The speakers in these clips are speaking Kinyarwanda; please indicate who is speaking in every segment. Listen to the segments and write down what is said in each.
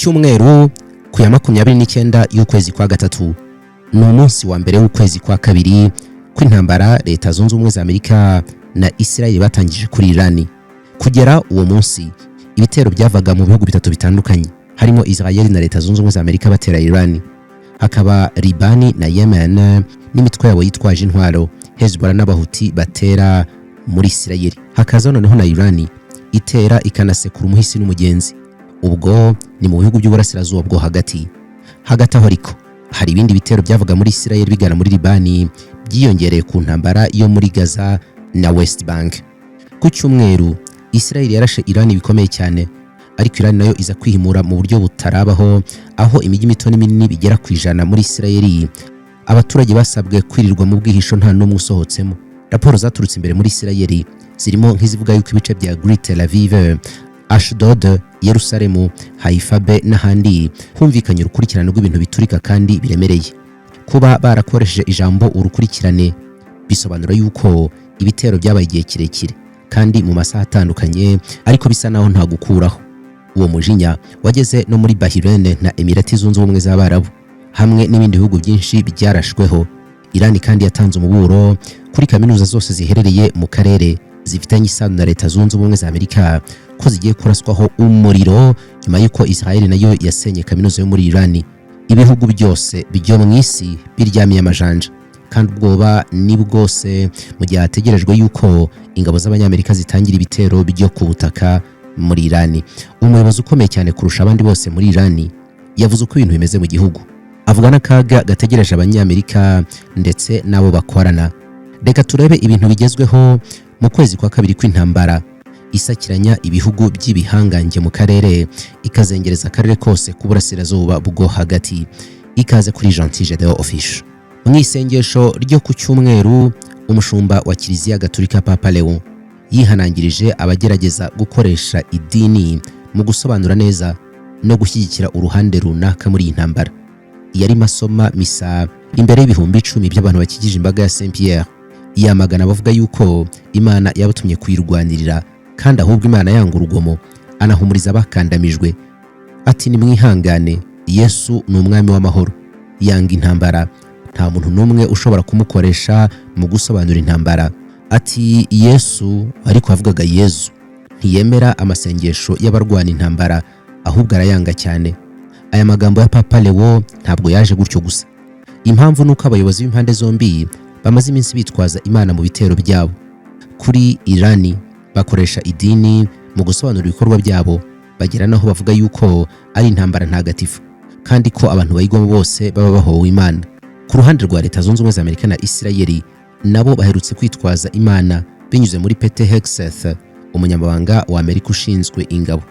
Speaker 1: Cyumweru, ku ya 29 y'ukwezi kwa gatatu, ni umunsi wa mbere w'ukwezi kwa kabiri kw'intambara Leta Zunze Ubumwe za Amerika na Israel batangije kuri Irani. Kugera uwo munsi, ibitero byavaga mu bihugu bitatu bitandukanye, harimo Israel na Leta Zunze Ubumwe za Amerika batera Irani, hakaba Libani na Yemen n'imitwe yabo yitwaje intwaro, Hezbollah n'Abahuti batera muri Israel, hakaza noneho na Irani itera ikanasekura umuhisi n'umugenzi. Ubwo ni mu bihugu by'uburasirazuba bwo hagati. Hagati aho ariko, hari ibindi bitero byavaga muri Israel bigana muri Libani, byiyongereye ku ntambara yo muri Gaza na West Bank. Ku cyumweru, Israel yarashe Irani bikomeye cyane, ariko Irani nayo iza kwihimura mu buryo butarabaho, aho imijyi mito n'iminini bigera ku 100 muri Israel abaturage basabwe kwirirwa mu bwihisho, nta n'umwe usohotsemo. Raporo zaturutse imbere muri Israel zirimo nk'izivuga yuko ibice bya Great Tel Aviv, Ashdod, Yerusalemu, Haifa be n'ahandi humvikanye urukurikirane rw'ibintu biturika kandi biremereye. Kuba barakoresheje ijambo "urukurikirane" bisobanura yuko ibitero byabaye igihe kirekire kandi mu masaha atandukanye, ariko bisa naho nta gukuraho. Uwo mujinya wageze no muri Bahrain na Emirati Zunze Ubumwe z'Abarabu hamwe n'ibindi bihugu byinshi byarashweho. Irani kandi yatanze umuburo kuri kaminuza zose ziherereye mu karere zifitanye isano na Leta Zunze Ubumwe za Amerika ko zigiye kuraswaho umuriro, nyuma y'uko Israel nayo yasenye kaminuza yo muri Irani. Ibihugu byose byo mu isi biryamiye amajanja kandi ubwoba ni bwose, mu gihe hategerejwe yuko ingabo z'Abanyamerika zitangira ibitero byo ku butaka muri Irani. Umuyobozi ukomeye cyane kurusha abandi bose muri Irani yavuze uko ibintu bimeze mu gihugu, avuga n'akaga gategereje Abanyamerika ndetse n'abo bakorana. Reka turebe ibintu bigezweho mu kwezi kwa kabiri kw'intambara isakiranya ibihugu by'ibihangange mu karere, ikazengereza akarere kose k'uburasirazuba bwo hagati. Ikaze kuri Gentil Gedeon Official. Mu isengesho ryo ku cyumweru, umushumba wa Kiliziya Gatulika, Papa Leon, yihanangirije abagerageza gukoresha idini mu gusobanura neza no gushyigikira uruhande runaka muri iyi ntambara. Yarimo asoma misa imbere y'ibihumbi 10 by'abantu bakikije imbaga ya Saint Pierre, yamagana abavuga yuko Imana yabatumye kuyirwanirira kandi ahubwo Imana yanga urugomo. Anahumuriza abakandamijwe, ati: "Nimwihangane, Yesu ni umwami w'amahoro, yanga intambara. Nta muntu n'umwe ushobora kumukoresha mu gusobanura intambara." Ati: "Yesu," ariko yavugaga Yezu, "ntiyemera amasengesho y'abarwana intambara, ahubwo arayanga cyane." Aya magambo ya Papa Leo ntabwo yaje gutyo gusa. Impamvu ni uko abayobozi b'impande zombi bamaze iminsi bitwaza Imana mu bitero byabo. Kuri Irani, bakoresha idini mu gusobanura ibikorwa byabo, bagera naho bavuga yuko ari intambara ntagatifu kandi ko abantu bayigwamo bose baba bahowe Imana. Ku ruhande rwa Leta Zunze Ubumwe za Amerika na Isirayeli, nabo baherutse kwitwaza Imana binyuze muri Pete Hegseth, umunyamabanga wa Amerika ushinzwe ingabo.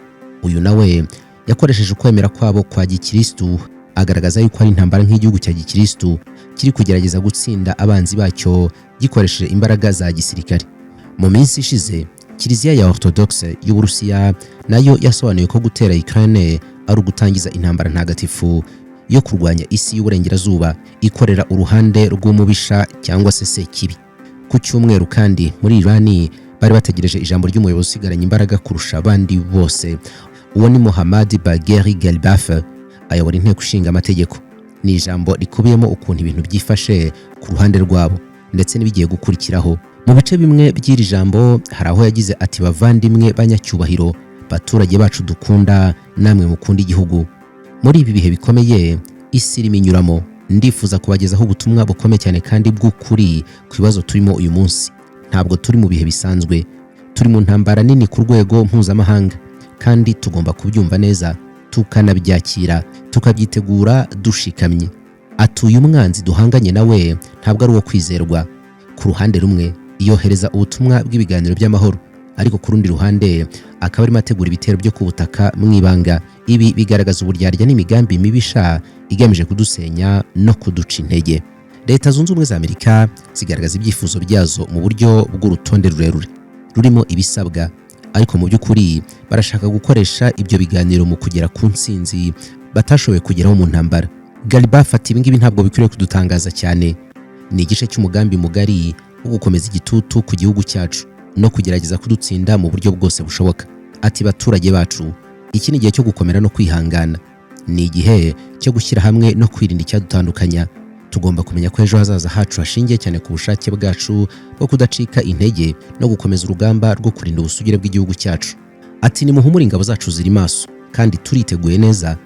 Speaker 1: Uyu nawe yakoresheje ukwemera kwabo kwa gikirisitu, agaragaza yuko ari intambara nk'igihugu cya gikirisitu kiri kugerageza gutsinda abanzi bacyo gikoresheje imbaraga za gisirikare. Mu minsi ishize, Kiliziya ya Orthodoxe y'Uburusiya nayo yasobanuye ko gutera Ukraine ari ugutangiza intambara ntagatifu yo kurwanya isi y'uburengerazuba ikorera uruhande rw'umubisha cyangwa se Sekibi. Ku cyumweru kandi, muri Irani bari bategereje ijambo ry'umuyobozi usigaranye imbaraga kurusha abandi bose. Uwo ni Mohammad Bagheri Ghalibaf, ayobora Inteko Ishinga Amategeko. Ni ijambo rikubiyemo ukuntu ibintu byifashe ku ruhande rwabo ndetse n'ibigiye gukurikiraho. Mu bice bimwe by'iri jambo, hari aho yagize ati: "Bavandimwe, banyacyubahiro, baturage bacu dukunda, namwe mukunda igihugu, muri ibi bihe bikomeye isi irimo inyuramo, ndifuza kubagezaho ubutumwa bukomeye cyane kandi bw'ukuri ku bibazo turimo uyu munsi. Ntabwo turi mu bihe bisanzwe. Turi mu ntambara nini ku rwego mpuzamahanga, kandi tugomba kubyumva neza, tukanabyakira, tukabyitegura dushikamye." Atuye umwanzi duhanganye nawe ntabwo ari uwo kwizerwa. Ku ruhande rumwe yohereza ubutumwa bw'ibiganiro by'amahoro, ariko ku rundi ruhande akaba arimo ategura ibitero byo ku butaka mu ibanga. Ibi bigaragaza uburyarya n'imigambi mibisha igamije kudusenya no kuduca intege. Leta Zunze Ubumwe za Amerika zigaragaza ibyifuzo byazo mu buryo bw'urutonde rurerure rurimo ibisabwa, ariko mu by'ukuri barashaka gukoresha ibyo biganiro mu kugera ku ntsinzi batashoboye kugeraho mu ntambara. Ghalibaf ati: "Ibi ngibi ntabwo bikwiriye kudutangaza cyane. Ni igice cy'umugambi mugari wo gukomeza igitutu ku gihugu cyacu no kugerageza kudutsinda mu buryo bwose bushoboka." Ati: "Baturage bacu, iki ni igihe cyo gukomera no kwihangana." Ni igihe cyo gushyira hamwe no kwirinda icyadutandukanya. Tugomba kumenya ko ejo hazaza hacu hashingiye cyane ku bushake bwacu bwo kudacika intege no gukomeza urugamba rwo kurinda ubusugire bw'igihugu cyacu." Ati: "Nimuhumure, ingabo zacu ziri maso kandi turiteguye neza,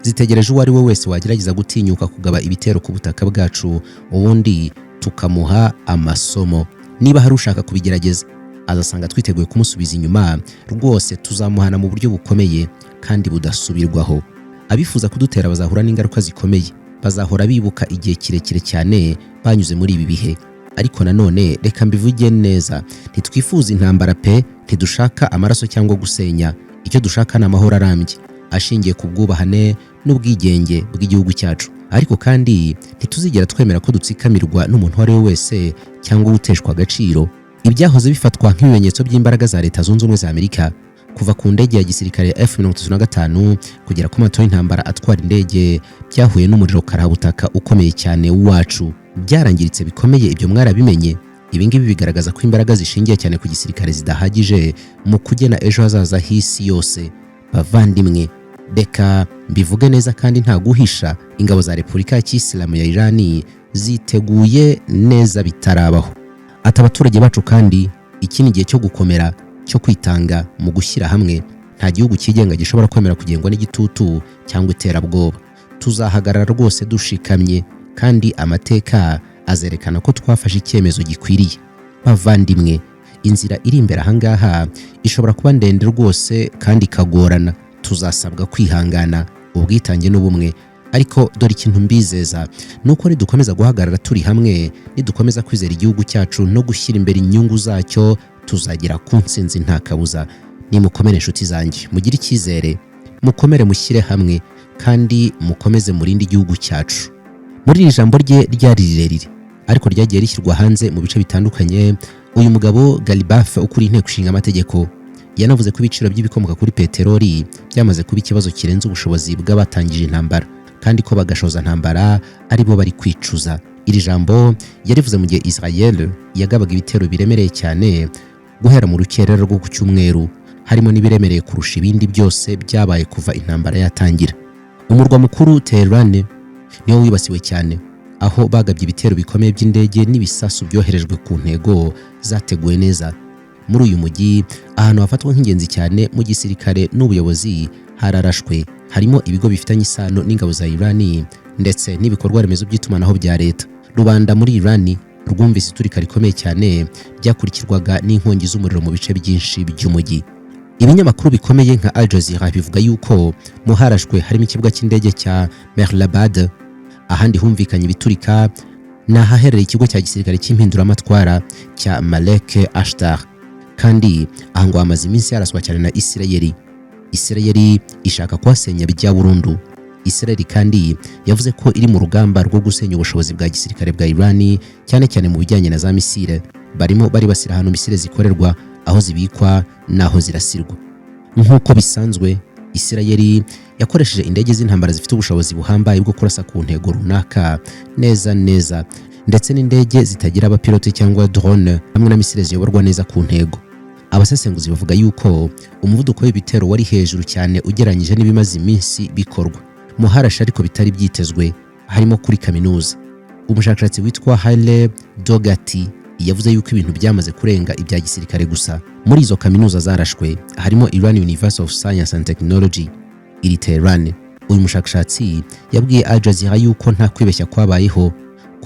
Speaker 1: zitegereje uwo ari we wese wagerageza gutinyuka kugaba ibitero ku butaka bwacu, ubundi tukamuha amasomo. Niba hari ushaka kubigerageza, azasanga twiteguye kumusubiza inyuma. Rwose tuzamuhana mu buryo bukomeye kandi budasubirwaho. Abifuza kudutera bazahura n'ingaruka zikomeye, bazahora bibuka igihe kirekire cyane banyuze muri ibi bihe. Ariko nanone reka mbivuge neza, ntitwifuza intambara pe, ntidushaka amaraso cyangwa gusenya. Icyo dushaka ni amahoro arambye ashingiye ku bwubahane n'ubwigenge bw'igihugu cyacu. Ariko kandi ntituzigera twemera ko dutsikamirwa n'umuntu uwo ari we wese cyangwa uteshwa agaciro." Ibyahoze bifatwa nk'ibimenyetso by'imbaraga za Leta Zunze Ubumwe za Amerika, kuva ku ndege ya gisirikare ya F-35 kugera ku mato y'intambara atwara indege, byahuye n'umuriro karabutaka ukomeye cyane wacu, byarangiritse bikomeye. Ibyo mwarabimenye. Ibi ngibi bigaragaza ko imbaraga zishingiye cyane ku gisirikare zidahagije mu kugena ejo hazaza h'isi yose. Bavandimwe, reka mbivuge neza kandi nta guhisha, ingabo za Repubulika ya Kisilamu ya Irani ziteguye neza bitarabaho. Ati: "Abaturage bacu kandi, iki ni igihe cyo gukomera, cyo kwitanga mu gushyira hamwe. Nta gihugu cyigenga gishobora kwemera kugengwa n'igitutu cyangwa iterabwoba. Tuzahagarara rwose dushikamye, kandi amateka azerekana ko twafashe icyemezo gikwiriye. Bavandimwe, inzira iri imbere ahangaha ishobora kuba ndende rwose kandi ikagorana. Tuzasabwa kwihangana, ubwitange n'ubumwe. Ariko dore ikintu mbizeza, ni uko nidukomeza guhagarara turi hamwe, nidukomeza kwizera igihugu cyacu no gushyira imbere inyungu zacyo, tuzagera ku ntsinzi nta kabuza. Nimukomere inshuti zanjye, mugire icyizere, mukomere, mushyire hamwe kandi mukomeze murinde igihugu cyacu." Muri iri jambo rye ryari rirerire ariko ryagiye rishyirwa hanze mu bice bitandukanye, uyu mugabo Ghalibaf ukuriye Inteko Ishinga Amategeko yanavuze ko ibiciro by'ibikomoka kuri peteroli byamaze kuba ikibazo kirenze ubushobozi bw'abatangije intambara, kandi ko bagashoza ntambara ari bo bari kwicuza. Iri jambo yarivuze mu gihe Israel yagabaga ibitero biremereye cyane guhera mu rukerera rwo ku cyumweru, harimo n'ibiremereye kurusha ibindi byose byabaye kuva intambara yatangira. Umurwa mukuru Tehran niwo wibasiwe cyane, aho bagabye ibitero bikomeye by'indege n'ibisasu byoherejwe ku ntego zateguwe neza. Muri uyu mujyi, ahantu hafatwa nk'ingenzi cyane mu gisirikare n'ubuyobozi hararashwe, harimo ibigo bifitanye isano n'ingabo za Irani ndetse n'ibikorwa remezo by'itumanaho bya leta. Rubanda muri Irani rwumvise iturika rikomeye cyane byakurikirwaga n'inkongi z'umuriro mu bice byinshi by'umujyi. Ibinyamakuru bikomeye nka Al Jazeera bivuga yuko mu harashwe harimo ikibuga cy'indege cya Mehrabad. Ahandi humvikanye ibiturika ni ahaherereye ikigo cya gisirikare cy'impinduramatwara cya Malek Ashtar, kandi aha ngo hamaze iminsi yaraswa cyane na Isirayeli. Isirayeli ishaka kuhasenya bya burundu. Isirayeli kandi yavuze ko iri mu rugamba rwo gusenya ubushobozi bwa gisirikare bwa Irani, cyane cyane mu bijyanye na za misile. Barimo baribasira ahantu misile zikorerwa, aho zibikwa n'aho zirasirwa. Nk'uko bisanzwe, Isirayeli yakoresheje indege z'intambara zifite ubushobozi buhambaye bwo kurasa ku ntego runaka neza neza, ndetse n'indege zitagira abapilote cyangwa drone, hamwe na misile ziyoborwa neza ku ntego. Abasesenguzi bavuga yuko umuvuduko w'ibitero wari hejuru cyane ugereranyije n'ibimaze iminsi bikorwa. Mu harashe ariko bitari byitezwe harimo kuri kaminuza. Umushakashatsi witwa Haile Dogati yavuze yuko ibintu byamaze kurenga ibya gisirikare gusa. Muri izo kaminuza zarashwe harimo Iran University of Science and Technology iri Tehran. Uyu mushakashatsi yabwiye Al Jazeera yuko nta kwibeshya kwabayeho,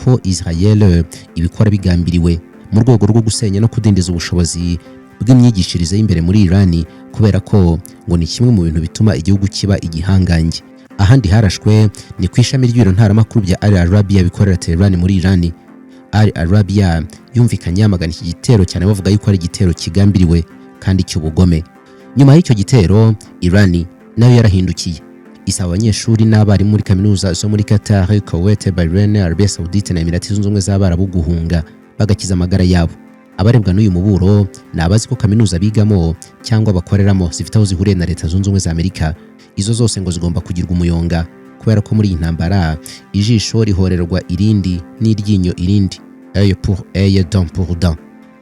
Speaker 1: ko Israel ibikora bigambiriwe mu rwego rwo gusenya no kudindiza ubushobozi bw'imyigishirize y'imbere muri Iran, kubera ko ngo ni kimwe mu bintu bituma igihugu kiba igihangange. Ahandi harashwe ni ku ishami ry'ibiro ntaramakuru bya Al Arabia bikorera Tehran muri Iran. Al Arabia yumvikanye yamagana iki gitero cyane, bavuga yuko ari igitero kigambiriwe kandi cy'ubugome. Nyuma y'icyo gitero, Iran nayo yarahindukiye, isaba abanyeshuri n'abarimu muri kaminuza zo muri Qatar, Kuwait, Bahrain, Arabia Saoudite na Emirati Zunze Ubumwe z'Abarabu guhunga bagakiza amagara yabo. Abarebwa n'uyu muburo ni abazi ko kaminuza bigamo cyangwa bakoreramo zifite aho zihuriye na Leta Zunze Ubumwe za Amerika. Izo zose ngo zigomba kugirwa umuyonga, kubera ko muri iyi ntambara ijisho rihorerwa irindi n'iryinyo irindi, œil pour œil, dent pour dent.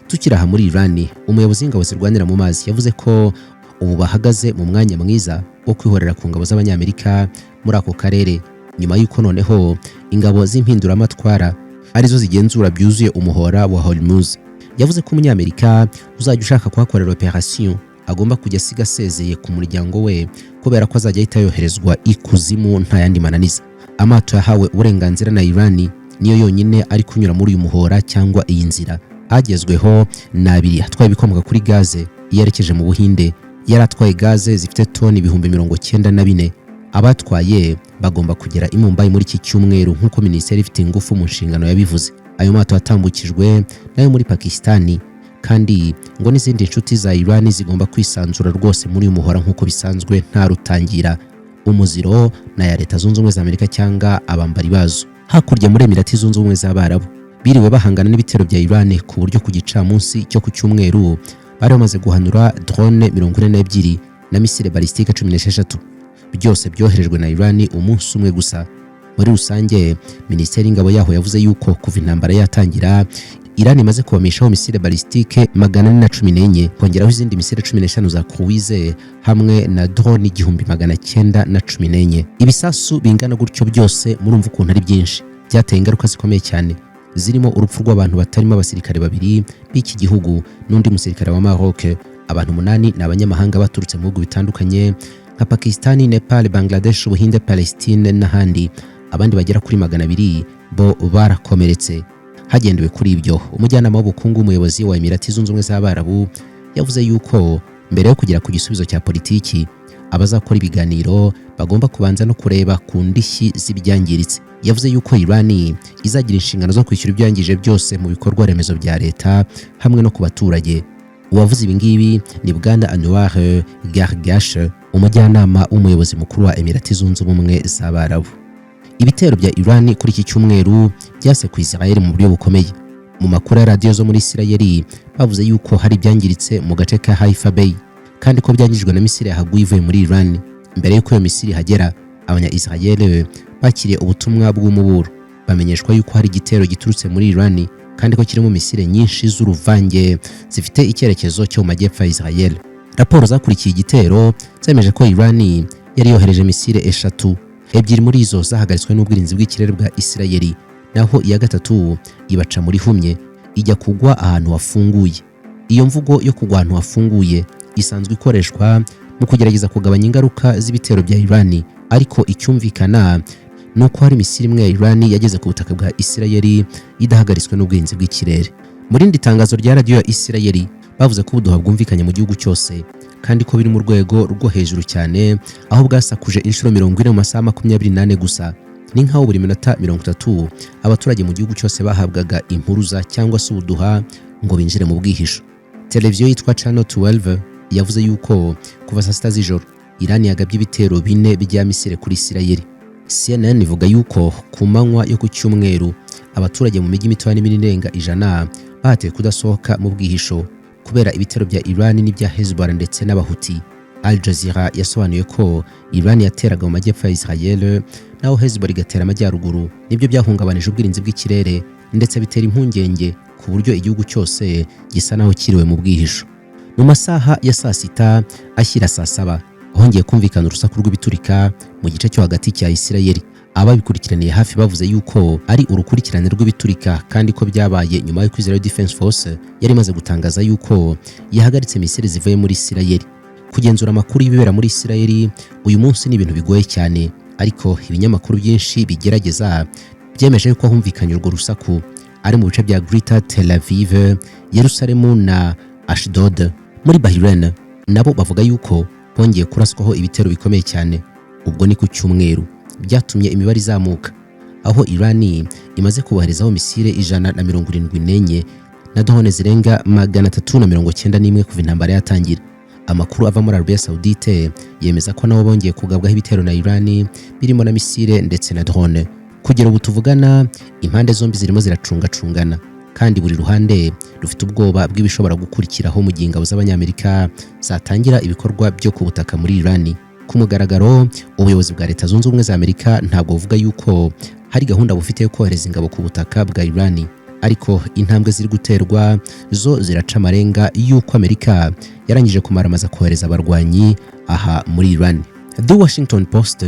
Speaker 1: Tukiri aha muri Iran, umuyobozi w'ingabo zirwanira mu mazi yavuze ko ubu bahagaze mu mwanya mwiza wo kwihorera ku ngabo z'Abanyamerika. Muri ako karere, nyuma y'uko noneho ingabo z'impinduramatwara arizo zigenzura byuzuye umuhora wa Hormuz. Yavuze ko Umunyamerika uzajya ushaka kuhakorera operation agomba kujya asiga asezeye ku muryango we, kubera ko azajya ahita yoherezwa ikuzimu nta yandi mananiza. Amato yahawe uburenganzira na Iran niyo yonyine ari kunyura muri uyu muhora cyangwa iyi nzira. Agezweho ni abiri atwaye ibikomoka kuri gaze yerekeje mu Buhinde. Yari atwaye gaze zifite toni 94,000. Abatwaye bagomba kugera i Mumbai muri iki cyumweru, nk'uko minisiteri ifite ingufu mu nshingano yabivuze. Ayo mato yatambukijwe nayo muri Pakistani, kandi ngo n'izindi nshuti za Iran zigomba kwisanzura rwose muri uyu muhora nk'uko bisanzwe, nta rutangira. Umuziro na ya Leta Zunze Ubumwe za Amerika cyangwa abambari bazo. Hakurya muri Emirati Zunze Ubumwe z'Abarabu biriwe bahangana n'ibitero bya Iran, ku buryo ku gicamunsi cyo ku cyumweru bari bamaze guhanura drone 42 na missile balistique 16, byose byoherejwe na Iran umunsi umwe gusa. Muri rusange, minisiteri y'ingabo yaho yavuze yuko kuva intambara yatangira Iran imaze kubamishaho missile balistique 414, kongeraho izindi missile 15 za cruise hamwe na drone 1914. Ibisasu bingana gutyo byose, murumva ukuntu ari byinshi. Byateye ingaruka zikomeye cyane, zirimo urupfu rw'abantu batarimo abasirikare babiri b'iki gihugu n'undi musirikare wa Maroc. Abantu umunani ni abanyamahanga baturutse mu bihugu bitandukanye nka Pakistani, Nepal, Bangladesh, Ubuhinde, Palestine n'ahandi. Abandi bagera kuri 200 bo barakomeretse. Hagendewe kuri ibyo, umujyanama w'ubukungu w'umuyobozi wa Emirati Zunze Ubumwe z'Abarabu yavuze yuko mbere yo kugera ku gisubizo cya politiki, abazakora ibiganiro bagomba kubanza no kureba ku ndishyi z'ibyangiritse. Yavuze yuko Iran izagira inshingano zo kwishyura ibyo yangije byose mu bikorwa remezo bya leta hamwe no ku baturage. Uwavuze ibi ngibi ni Bwana Anwar Gargash, umujyanama w'umuyobozi mukuru wa Emirati Zunze Ubumwe z'Abarabu. Ibitero bya Iran kuri iki cyumweru byasekuye Israel mu buryo bukomeye. Mu makuru ya radiyo zo muri Israel bavuze yuko hari ibyangiritse mu gace ka Haifa Bay, kandi ko byangijwe na misile yahaguye ivuye muri Iran. Mbere y'uko iyo misile ihagera, abanya Israel bakiriye ubutumwa bw'umuburo, bamenyeshwa yuko hari igitero giturutse muri Iran, kandi ko kirimo misile nyinshi z'uruvange zifite icyerekezo cyo mu majyepfo ya Israel. Raporo zakurikiye igitero zemeje ko Iran yari yohereje misile eshatu. Ebyiri muri izo zahagaritswe n'ubwirinzi bw'ikirere bwa Israel, naho iya gatatu ibaca muri humye ijya kugwa ahantu hafunguye. Iyo mvugo yo kugwa ahantu hafunguye isanzwe ikoreshwa mu kugerageza kugabanya ingaruka z'ibitero bya Iran, ariko icyumvikana ni uko hari misile imwe ya Iran yageze ku butaka bwa Israel idahagaritswe n'ubwirinzi bw'ikirere. Mu rindi tangazo rya radiyo ya Israel bavuze ko ubuduha bwumvikanye mu gihugu cyose, kandi ko biri mu rwego rwo hejuru cyane, aho bwasakuje inshuro 40 mu masaha 24 gusa. Ni nk'aho buri minota 30 abaturage mu gihugu cyose bahabwaga impuruza cyangwa se ubuduha ngo binjire mu bwihisho. Televiziyo yitwa Channel 12 yavuze yuko kuva saa 6 z'ijoro Iran yagabye ibitero bine bya misile kuri Israel. CNN ivuga yuko ku manywa yo ku cyumweru abaturage mu mijyi mitoya n'iminini irenga 100 bahatiwe kudasohoka mu bwihisho kubera ibitero bya Iran n'ibya Hezbollah ndetse n'Abahuti. Al Jazeera yasobanuye ko Iran yateraga mu majyepfo ya Israel, naho Hezbollah igatera amajyaruguru. Nibyo byahungabanije ubwirinzi bw'ikirere ndetse bitera impungenge ku buryo igihugu cyose gisa naho kiriwe mu bwihisho. Mu masaha ya saa 6 ashyira saa 7 hongeye kumvikana urusaku rw'ibiturika mu gice cyo hagati cya Isirayeli. Ababikurikiraniye hafi bavuze yuko ari urukurikirane rw'ibiturika, kandi ko byabaye nyuma y'uko Israel Defense Force yari imaze gutangaza yuko yahagaritse misile zivuye muri Isirayeli. Kugenzura amakuru y'ibibera muri Isirayeli uyu munsi ni ibintu bigoye cyane, ariko ibinyamakuru byinshi bigerageza byemeje yuko humvikanye urwo rusaku ari mu bice bya Greater Tel Aviv, Yerusalemu na Ashdod. Muri Bahrain nabo bavuga yuko bongeye kuraswaho ibitero bikomeye cyane. Ubwo ni ku cyumweru, byatumye imibare izamuka, aho Iran imaze kuboherezaho misile 174 na drone zirenga 391 kuva intambara yatangira. Amakuru ava muri Arabia Saudite yemeza ko nabo bongeye kugabwaho ibitero na Iran, birimo na misile ndetse na drone. Kugera ubu tuvugana, impande zombi zirimo ziracungacungana, kandi buri ruhande rufite ubwoba bw'ibishobora gukurikiraho mu gihe ingabo z'Abanyamerika zatangira ibikorwa byo ku butaka muri Iran. Ku mugaragaro, ubuyobozi bwa Leta Zunze Ubumwe za Amerika ntabwo buvuga yuko hari gahunda bufite yo kohereza ingabo ku butaka bwa Iran, ariko intambwe ziri guterwa zo ziraca amarenga y'uko Amerika yarangije kumaramaza kohereza abarwanyi aha muri Iran. The Washington Post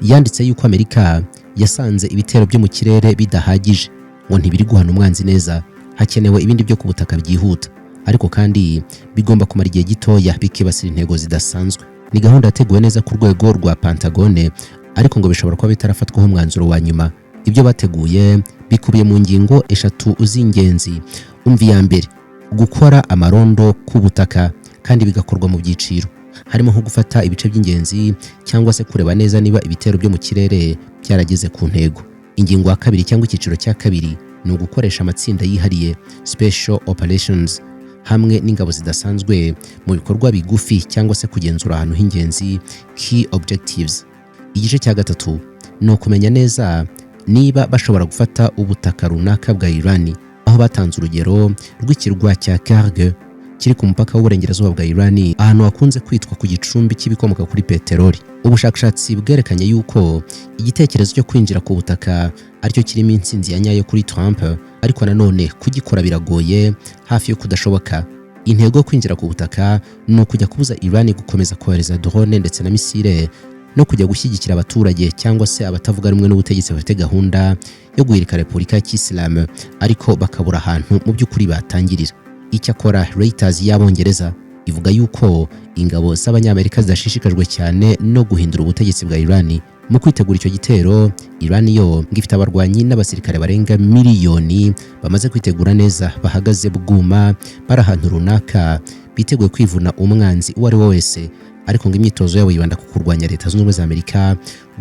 Speaker 1: Yanditse yuko Amerika yasanze ibitero byo mu kirere bidahagije, ngo ntibiri guhana umwanzi neza, hakenewe ibindi byo ku butaka byihuta, ariko kandi bigomba kumara igihe gitoya, bikibasira intego zidasanzwe. Ni gahunda yateguwe neza ku rwego rwa Pentagone, ariko ngo bishobora kuba bitarafatwaho umwanzuro wa nyuma. Ibyo bateguye bikubiye mu ngingo eshatu z'ingenzi. Umva: iya mbere, gukora amarondo ku butaka kandi bigakorwa mu byiciro, harimo nko gufata ibice by'ingenzi cyangwa se kureba neza niba ibitero byo mu kirere byarageze ku ntego. Ingingo ya kabiri cyangwa icyiciro cya kabiri ni ugukoresha amatsinda yihariye, special operations, hamwe n'ingabo zidasanzwe mu bikorwa bigufi cyangwa se kugenzura ahantu h'ingenzi, key objectives. Igice cya gatatu ni ukumenya neza niba bashobora gufata ubutaka runaka bwa Iran, aho batanze urugero rw'ikirwa cya Kharg kiri ku mupaka w'uburengerazuba bwa Iran, ahantu hakunze kwitwa ku gicumbi cy'ibikomoka kuri peteroli. Ubushakashatsi bwerekanye yuko igitekerezo cyo kwinjira ku butaka aricyo kirimo intsinzi ya nyayo kuri Trump, ariko nanone kugikora biragoye, hafi yo kudashoboka. Intego yo kwinjira ku butaka ni ukujya kubuza Iran gukomeza kohereza drone ndetse na misile, no kujya gushyigikira abaturage cyangwa se abatavuga rumwe n'ubutegetsi bafite gahunda yo guhirika Repubulika ya Kisilamu, ariko bakabura ahantu mu by'ukuri batangirira. Icyakora Reuters y'Abongereza ivuga yuko ingabo z'Abanyamerika zidashishikajwe cyane no guhindura ubutegetsi bwa Iran. Mu kwitegura icyo gitero, Iran yo ngo ifite abarwanyi n'abasirikare barenga miliyoni bamaze kwitegura neza, bahagaze bwuma, bari ahantu runaka, biteguye kwivuna umwanzi uwo ari we wese, ariko ngo imyitozo yabo yibanda ku kurwanya Leta Zunze Ubumwe za Amerika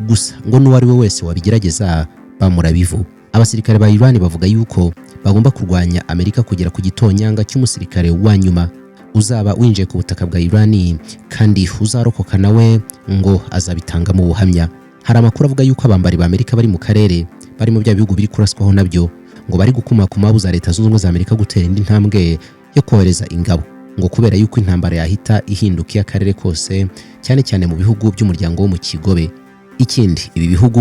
Speaker 1: gusa, ngo n'uwo ari we wese wabigerageza bamurabivu. Abasirikare ba Iran bavuga yuko bagomba kurwanya Amerika kugera ku gitonyanga cy'umusirikare wa nyuma uzaba winjiye ku butaka bwa Iran, kandi uzarokoka nawe ngo azabitangamo ubuhamya. Hari amakuru avuga yuko abambari ba Amerika bari mu karere, bari mu bya bihugu biri kuraswaho nabyo, ngo bari gukuma ku mabuza Leta Zunze Ubumwe za Amerika gutera indi ntambwe yo kohereza ingabo, ngo kubera yuko intambara yahita ihinduka iy'akarere kose, cyane cyane mu bihugu by'umuryango wo mu Kigobe. Ikindi, ibi bihugu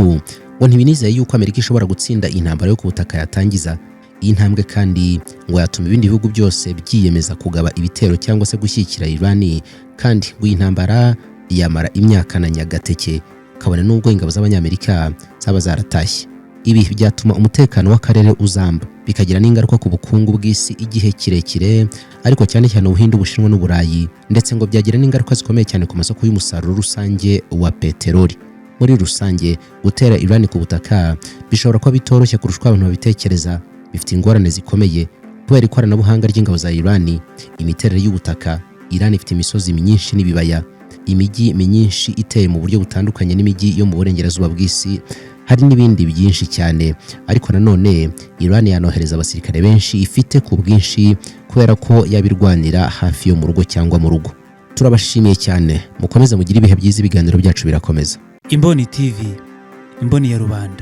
Speaker 1: ngo ntibinizeye yuko Amerika ishobora gutsinda intambara yo ku butaka yatangiza. Iyi ntambwe kandi ngo yatuma ibindi bihugu byose byiyemeza kugaba ibitero cyangwa se gushyigikira Iran, kandi ngo iyi ntambara yamara imyaka na nyagateke, kabone n'ubwo ingabo z'Abanyamerika zaba zaratashye. Ibi byatuma umutekano w'akarere uzamba, bikagira n'ingaruka ku bukungu bw'isi igihe kirekire, ariko cyane cyane Ubuhinde, Ubushinwa n'Uburayi, ndetse ngo byagira n'ingaruka zikomeye cyane ku masoko y'umusaruro rusange wa peteroli muri rusange. Gutera Iran ku butaka bishobora kuba bitoroshye kurusha uko abantu babitekereza. Bifite ingorane zikomeye kubera ikoranabuhanga ry'ingabo za Iran, imiterere y'ubutaka. Iran ifite imisozi myinshi n'ibibaya, imijyi myinshi iteye mu buryo butandukanye n'imijyi yo mu burengerazuba bw'isi, hari n'ibindi byinshi cyane. Ariko nanone Iran yanohereza abasirikare benshi ifite ku bwinshi, kubera ko yabirwanira hafi yo mu rugo cyangwa mu rugo. Turabashimiye cyane, mukomeze mugire ibihe byiza, ibiganiro byacu birakomeza.
Speaker 2: Imboni TV, imboni ya rubanda.